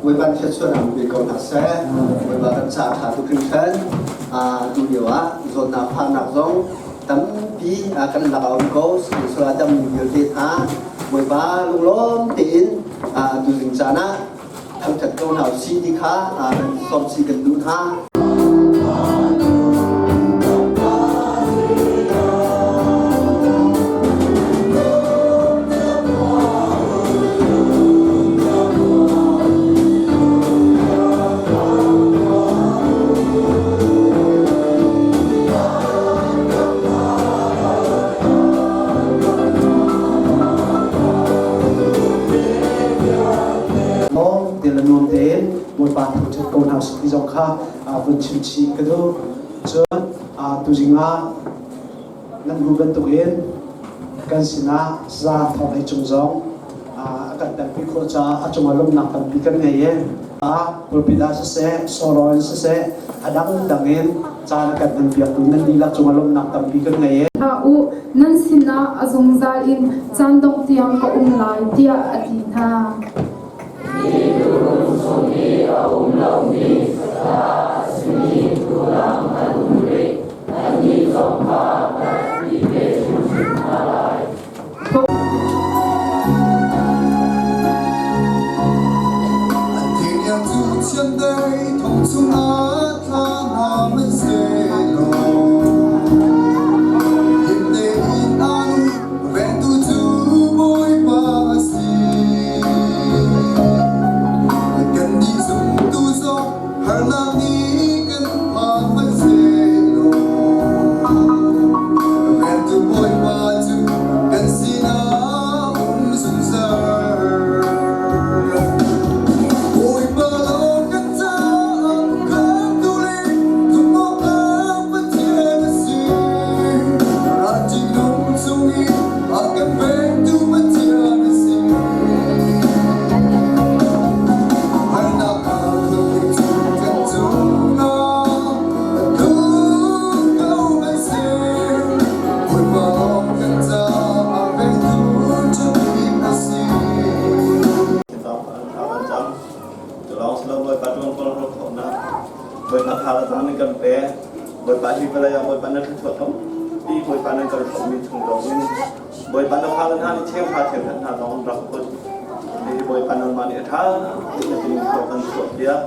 Bawipa nih thluachuahnak pe ko hna seh. Bawipa kan caah ṭha tuk hringhran. Tu lio ah zawtnak fahnak zong tampi kan lak a um ko. Sihmanhsehlaw a dammi vialte hna Bawipa lunglawm tein tuzing caan ah thangṭhat ko hna usih ti kha kan sawm chih kan duh hna. Lawm te le nuam tein Bawipa thangṭhat ko hna usih ti zong kha vun chim chih ka duh. Cun tuzing ah nan hmuh bantukin kan sinah za thong ei cung zong a kan tampi khawh caah a cungah lawmhnak tampi kan ngei i pulpit ah siseh, sawraw in siseh, a dangdang in caan a kan hmanpiaktu nan dihlak cungah lawmhnak tampi kan ngei. Hlah u, nan sinah a zungzal in caan dongh tiang ka um lai, tiah a ti hna. Hi tuurun chung i a um lomi saṭha a simi tuudang an um rih. Annih zong kha ka rak ti ve hrimhrim hna lai. An thing cu chiandeih thong chungah thla hna hmanhsehlaw him tein an vengtu cu Bawipa a si. Kannih zumtu zong harnak nih kan phan hmanhsehlaw vengtu Bawipa cu kan sinah um zungzal. Bawipa lawng kan caah khamtu le zumhawktlak Pathian a si. Ralṭihnung chung i a kan vengtu Pathian a si. Harnak aa cu kan cungah a tlung ko hmanhseh. Bawipa lawng kan caah vengtu ṭha bik a si. Lawng silo Bawipa ṭuan kawl ro khawhnak Bawipa tha le zaang kan pe Bawipa hi vawlei ah Bawipa na thluachuah tampi Bawipa nan kan hrawmmi chung zong in Bawipa na fale hna nih cheuhra cheukhat hna zong an rak put hihi Bawipa nangmah nih a ṭha tuk na timi khua kan chuah piak.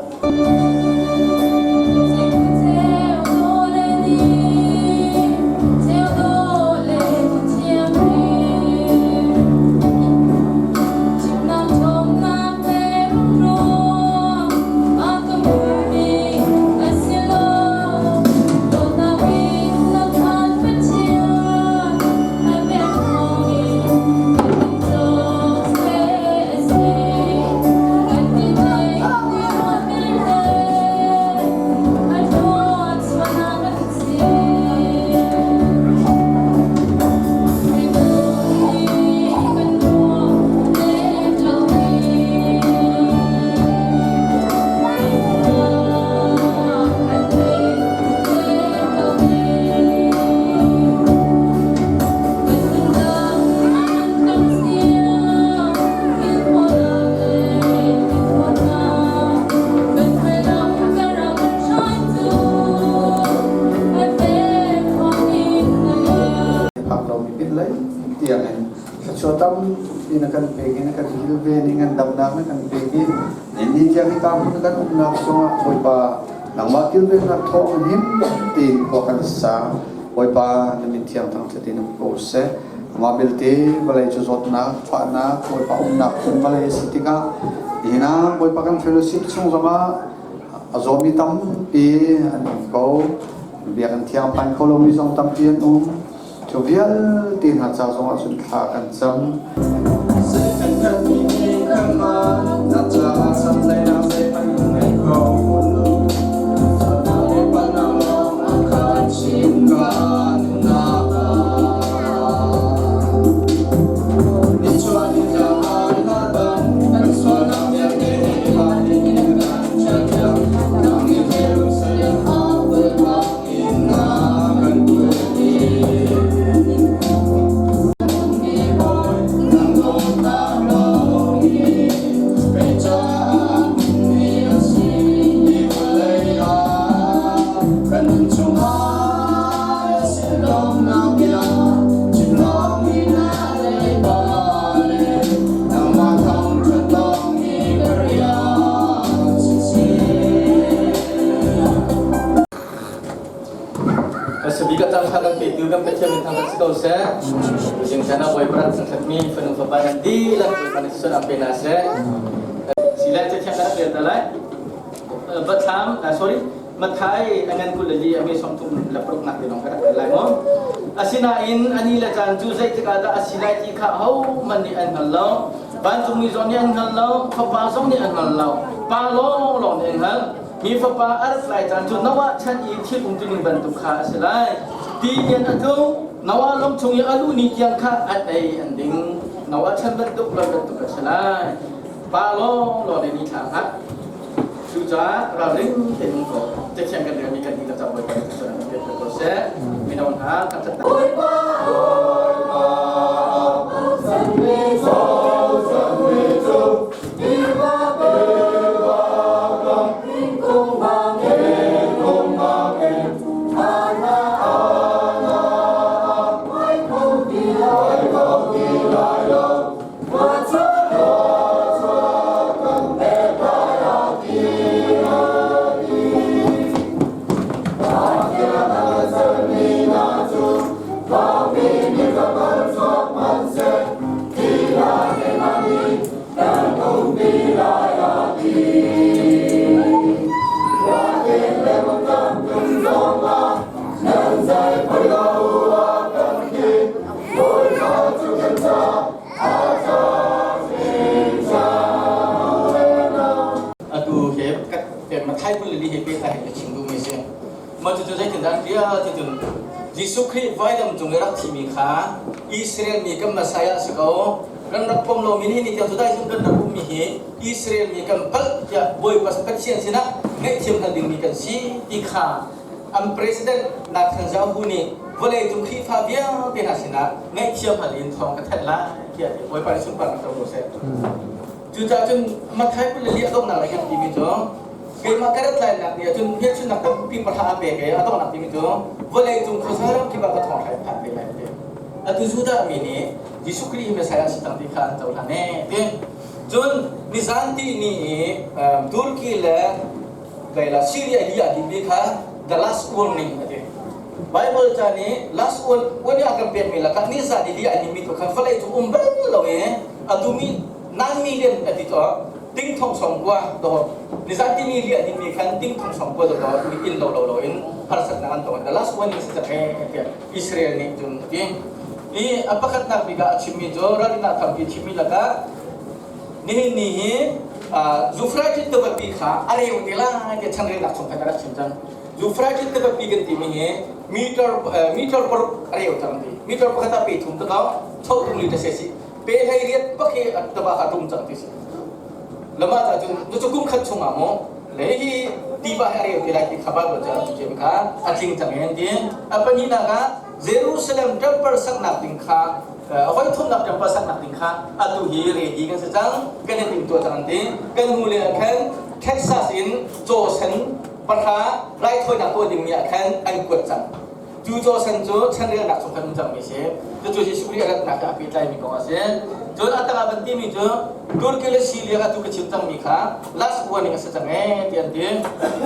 Phak lomi pinlei tiangin thluachuah tampi na kan pek i na kan kilven i ngandamnak na kan pek i ni tiang hi hmun kan umnak cungah Bawipa nangmah kilvennak thawng him tein khua kan sa. Bawipa na min thiang thangṭhat in um ko seh. Amah belte vawlei cu zawtnak, fahnak, Bawipa umnak phun vawlei a si tikah nihin ah Bawipa kan fellowship chung zongah a zawmi tampi an um ko. Biakinn thiang phan kho lomi zong tampi an um. Cu vialte hna ca zongah cun thla kan cam. ko seh. Tuzing chan ah Bawipa rak thangṭhatmi fanu fapa nan dihlak Bawipa nih sual ang pe hna seh. Silai cathiang kan rak rel ta lai. Bathlam, sorry, Matthai a ngan 24 a me 36 nak te lawng kan rak rel lai maw? Asinain ani le caan cu zeitik ah dah a si lai ti kha ahohmanh nih an hngal lo. Vancungmi zong nih an hngal lo, Fapa zong nih an hngal lo. Pa lawnglawng nih an hngalh. Mi fapa a rat lai caan cu Noah chan i thil umtuning bantuk kha a si lai. Ti lian a tlung, Noah lawng chung i a luh ni tiang kha an ei an ding. Noah chan bantuk lo bantuk a si lai. Pa lawnglawng nih ni thla hngak. Cucaah ralring tein um ko. Cathiang kan relmi kan dihlak caah Bawipa nih thluachuah an pek ko seh. Mino hna kan cat Bawipa, Bawipa, Atu he Matthai 24 he pehtlai in ka chim duhmi a si. Mah cucu zeitindah an tiah ticun Jesuh Khrih vailam cung i rak thimi kha Israel mi kan Messiah a si ko. Kan rak pom lomi nihin ni tiang cu dai kan rak ummi hi Israel mi kan palh tiah Bawipa Pathian sinah ngaihthiam hal dingmi kan si ti kha an president Netanyahu nih vawleicung Khrihfa vialte hna sinah ngaihthiam hal in thawng ka thanh lai tiah Bawipa nih sunparnak co ko seh. Cucaah cun Matthai 24 a donghnak ah hian timi cu keimah ka rat lainak ni ahcun hmelchunhnak tampi pahra a pek i a donghnak timi cu vawlei cung khuaza ram kip ah ka thawng hlai phan te lai ti. Atu Judah mi nih Jesuh Khrih hi Messiah a si cang ti kha an cohlan ee ti. Cun nizan ti ni i Turkey le Gaila Syria hi a timi kha the last warning a ti. Bible ca nih last warning a kan pekmi lakah nizan i li a nimi tu khan vawlei cu um bal lo i atu mi 9 million a ti to ting thong song kua do nizan ti mi li a nimi khan ting thong song kua do do mi in lo lo lo in harsatnak an tong. The last warning si cang ee tiah Israel nih cun a ti. I a pakhatnak bik ah a chimmi cu ralrinnak thampi chimmi lakah nihin ni hi Euphrates tivapi kha a reu te lai tiah changrelnak chung khan a rak chim cang. Euphrates tivapi kan timi hi meter meter 6 a reu cang ti. Meter pakhat ah pe thum ta kau chau tung li ta se si. Pe hlei riat bak hi tiva kha tum cang ti si. Lama ta cun cu kum khat chung ah maw le hi tiva hi a reu te lai ti kha Bible ca a chim kha a tling cang en ti. A pahnihnak ah Jerusalem temple saknak ding kha voi thumnak temple saknak ding kha atu hi ready kan si cang kan i timtuah cang an ti. Kan hnu le ah khan Texas in caw sen pahra raithawinak tuah dingmi ah khan an kuat cang. Cu caw sen cu chanrelnak chung khan um cangmi si. Cucu Jesuh Khrih a ratnak he a pehtlaimi kong a si. Cun a tangah van timi cu Turkey le Syria atu ka chim cangmi kha last warning a si cang ee ti an ti.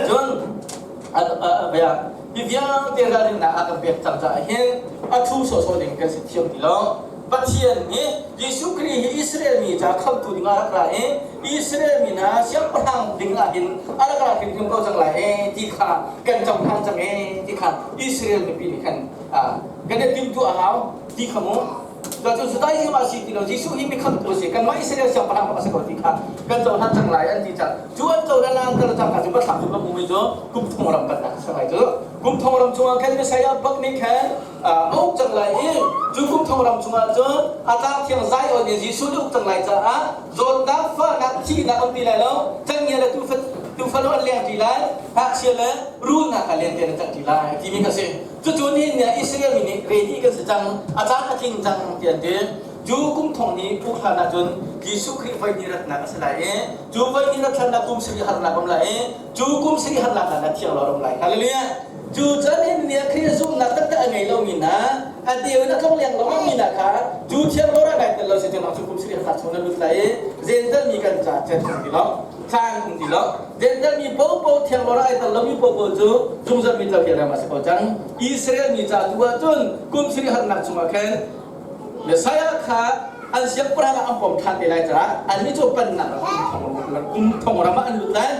Cun hi vialte ralrinnak a kan pek cang caah hin a thu sawhsawh ding kan si thiam ti lo. Pathian nih Jesuh Khrih hi Israel mi ca khamhtu ding ah a rak ra i Israel mi hna siangpahrang ding ah hin a rak ra hrimhrim ko cang lai ee ti kha kan cohlan cang ee ti kha Israel mipi nih khan kan i timhtuah a hau ti kha mu. Cuacun Judaism ah si ti lo Jesuh hi mikhamtu a si kanmah Israel siangpahrang bak a si ko ti kha kan cohlan cang lai an ti cang. Cu an cohlan an kal cang kha cu Bathlam cu kan hmu mi cu kum thong ram kan nak a si lai cu. Kum thong ram chungah khan Messiah bak nih khan a uk cang lai i cu kum thong ram chungah cun a tlang thiang Zion in Jesuh nih uk cang lai caah zawtnak fahnak thihnak um ti lai lo cangia le tuufalo an leng ti lai ngakchia le rulnak kha len te an cang ti lai timi kha si. Cucu nihin ni ah Israel mi nih ready kan si cang, a caan a tling cang ti an ti. Cu kum thong ni puk hlan ahcun Jesuh Khrih voi ni ratnak a si lai i cu voi ni rat hlanah kum sarih harnak um lai i cu kum sarih harnak hlan ah thiang lo um lai. Hallelujah! Cu caan hin ni ah Khrih zumhnak taktak a ngei lomi hna, a deu in a tlong leng lengmang mi hna kha cu thiang lo rak ngai tel lo si. thiang cu kum sarih kha chung na lut lai i Jentail mi kan ca ṭhen um ti lo, caan um ti lo. Jentail mi popo thiang lawr ai tel lomi popo cu zungzal mi tel ram a si ko cang. Israel mi ca tu ah cun kum sarih harnak chungah khan Messiah kha an siangpahrang ah an pom ṭhan te lai caah annih cu pennak kum thong ram ah an lut lai.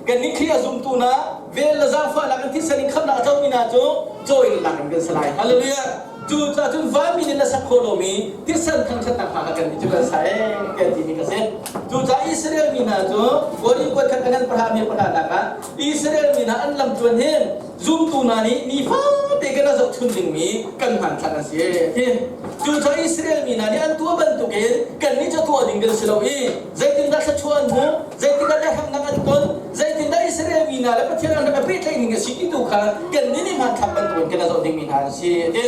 Kannih Khrih a zumtu hna vel le zaangfahnak in thisen in khamhnak a comi hna cu caw in lak in kan si lai. Hallelujah! Cucaah cun vanmi nih na sak khawh lomi thisen thangṭhatnak hna kha kannih cu kan sa ee kan timi ka si. Cucaah Israel mi hna cu Korin kuat khat kan pahra mi pahranak ah Israel mi hna an lam tluan hin zumtu hna nih nifate kan zohchun dingmi kan hmanthlak an si ti. Cucaah Israel mi hna nih an tuah bantukin kannih cu tuah ding kan si lo i zeitindah thluachuah an hmuh, zeitindah biakamnak an ton, zeitindah Israel mi hna le Pathian an rak i pehtlaih ning a si ti tu kha kannih nih hmanthlak bantukin kan zoh dingmi hna an si ti.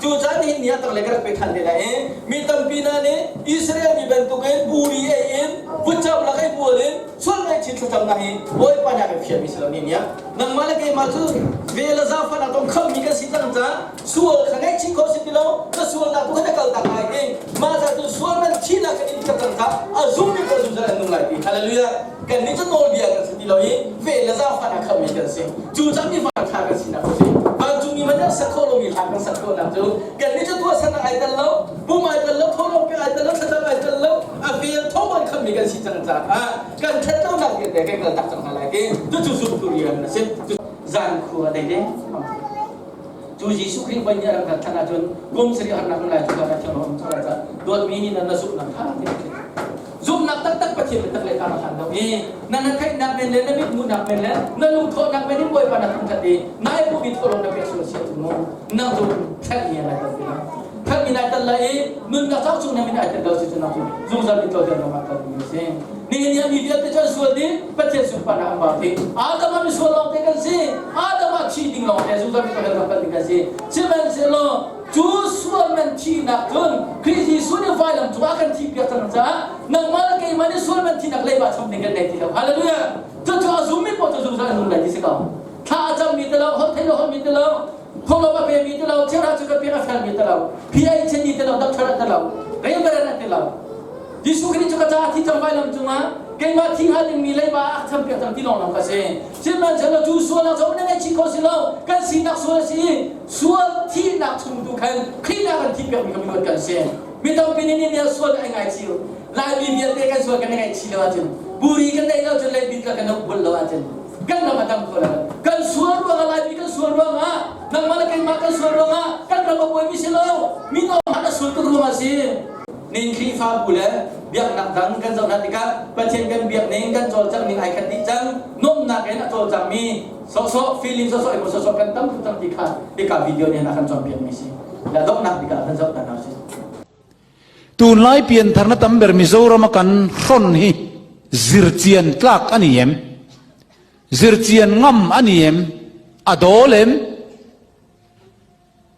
Cucaah nihin ni ah tak le ka rak pe ṭhan te lai i mi tampi hna nih Israel mi bantukin buri ei in vutcam lak ei bual in sual ngaihchih thlacamnak hi Bawipa nih a kan fialmi si lo ni ni ah nangmah le keimah cu vel le zaangfahnak tong khammi kan si cang caah sual kha ngaihchih khawh si ti lo ka sualnak tu kha na kaltak lai ti mah ca cu sual man thihnak kan in cang cang a zummi paoh zungzal an nung lai ti hallelujah kan nih cu nawlbia kan si ti lo i vel le zaangfahnak khammi kan si cu cang mi van ṭha kan sinak cu si vancung mi hmanh sak khawh lomi hla kan sak khawhnak cu kan nih cu tuahsernak ai tel lo pum ai tel lo thawhlawm pek ai tel lo thlacam ai tel lo a vel thawng an khammi kan si cang caah kan ṭhat lonak vialte kan kal tak cang hna lai ti cucu zumtu rian a si zan khua dei deng cu Jesuh Khrih voi nih a rak rat ṭhan ahcun kum sarih harnak um lai cu ka thiang um cang lai ca dawtmi nih nan na zumhnak ṭha tein zumhnak taktak Pathian biatak le kar a hlan lo i na na theihnak men le na mit hmuhnak men le na lungthawhnak men in Bawipa na thangṭhat i nai pumi thawhlawm na pek sual si ahcun mu nang cu ṭhatmi nai tel ti lo ṭhatmi nai tel lai i nunnak cauk chung na min ai tel lo si cu nang cu zungzal mi tlawter zong ah tel ding a si nihin ni mi vialte cu an sual dih Pathian sunparnak an bau dih Adam ah misual lawngte kan si Adam ah thi ding lawngte zungzal mi tlawter zong tel ding kan si sihmanhsehlaw cu sual man thihnak cun Khrih Jesuh nih vailam cungah a kan thihpiak cang caah nangmah le keimah nih sual man thihnak leiba cham ding kan nei ti lo. Hallelujah! Cucu a zummi paoh cu zungzal an nung lai ti si ko. Thla a cammi ti lo, holh thei lo holhmi ti lo, thawhlawm a pemi ti lo, cheuhra cu ka pek a felmi ti lo, PA chiti ti lo, doctor ti lo, reverend ti lo. Jesuh Khrih cu ka caah thi cang vailam cungah keimah thi hnga dingmi leiba a champiak cang ti lawnglawng ka si. Sihmanhsehlaw cu sualnak cu na ngaihchih kho si lo, kan sinak sual a si i sual thihnak chung tu khan Khrih nih a kan thihpiakmi kha miluat kan si. Mi tampi nih nih nih sual ai ngaichih. Laimi vialte kan sual kan i ngaihchih lo ahcun buri kan neih lo cun leibit ka kan bul lo ahcun kan ram a dam kho lo. Kan sual ruangah Laimi kan sual ruangah nangmah le keimah kan sual ruangah kan ram a buaimi si lo. Mi no hmanh a sual tuk ruangah a si. Ning Khrihfabu le biaknak dang kan zoh hna tikah Pathian kan biak ning kan cawlcangh ning ai khat dih cang. Nuamhnak in a cawlcangmi sawhsawh feeling sawhsawh emaw sawhsawh kan tam tuk cang ti kha hika video nih a kan cawnpiakmi si. La donghnak bik ah kan zoh hna si. Tunlai pianthar na tam ber Mizoram a kan hron hi zirchian tlak ani em? Zirchian ngam ani em? A dawl em?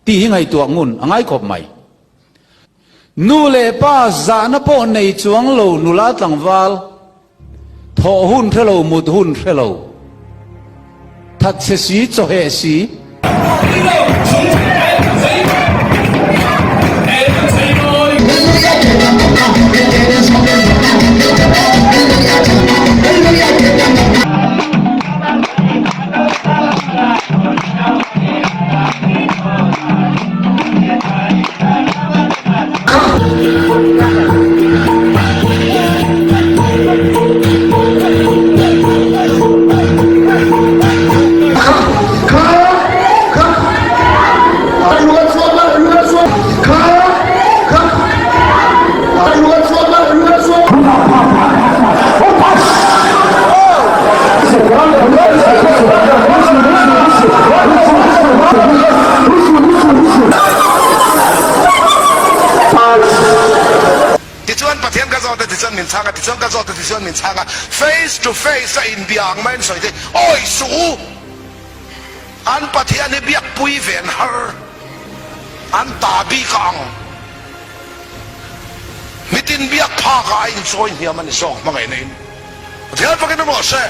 Ti hi ngaihtuah ngun a ngai khawp mai. Nu le pa zahna pawh nei chuang lo nula tlangval thawh hun hrelo mut hun hrelo thatchhe si chawheh si. Tichuan Pathian ka zawt a tichuan min chhang a tichuan ka zawt a tichuan min chhang a face to face a inbia ang mai an sawi te awi suh u an Pathian hi biak pui ve an har an ta bik a ang mitin biak phak ah a in chawi hniam an i zawk hmangaih na in Pathian fakin um rawh seh.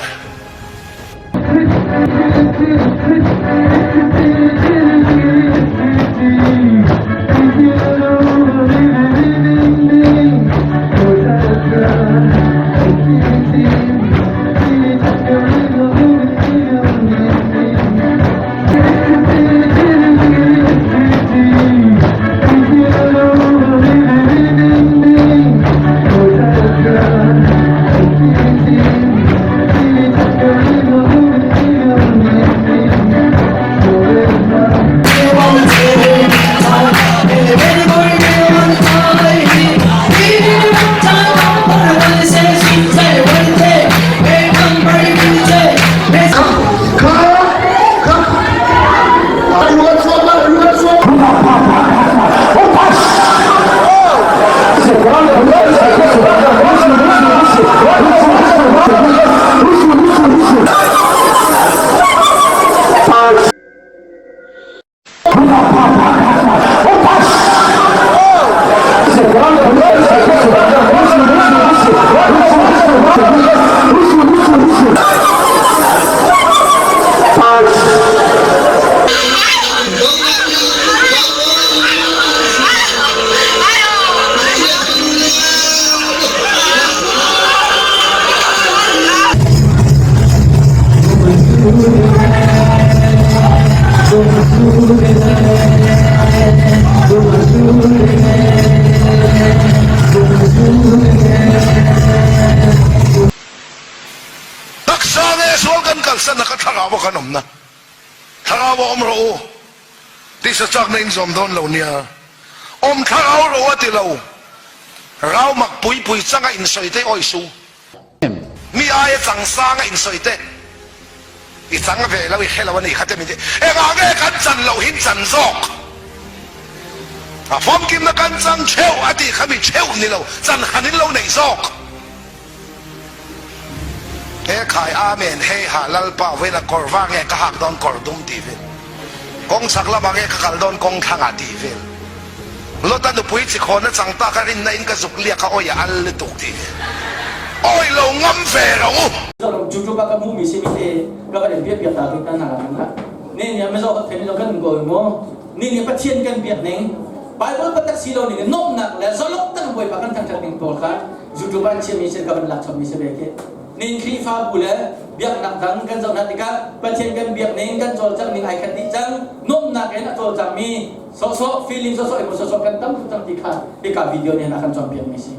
kalsan na kha thlarau ah kan um na. Thlarau ah um rawh u. Tisa chak na in zuam dawn lo nia. Om thlarau ro a ti lo. Rau mak pui pui chang a in soi te oi su. Mi ai a chang sang a in soi te. I chang ve lo i hre lo ani kha te min ti. Engah nge kan chan lo hin chan zawk. A famkim na kan chang cheu a ti kha mi cheu ni lo chan han in lo nei zawk. He khai amen hei ha lalpa vena kawr var nge ka hak dawn kawr dum ti vel kawng chak lamah nge ka kal dawn kawng thlangah ti vel Lota nupui chi khawn na chang ta ka rin na in ka zuk liak a oi a al lutuk ti vel oi lo ngam ve ro u. YouTube ah ka hmuhmi si mi te ka kan in biak piak ta te ta hna la ne ni mizo hot thei mizo kan ko mo ni ni Pathian kan biak ning Bible patak si lo ning nomnak le zalok tak Bawipa kan thangthat ning pawl kha YouTube an chiami sin ka van lak chommi si ve khi. Nin Khrihfabu le biaknak dang kan zoh hna tikah Pathian kan biak ning kan cawlcangh ning ai khat dih cang. Nuamhnak in a cawlcangmi sawhsawh feeling sawhsawh emo sawhsawh kan tam tuk cang ti kha hika video nih hin a kan cawnpiakmi si.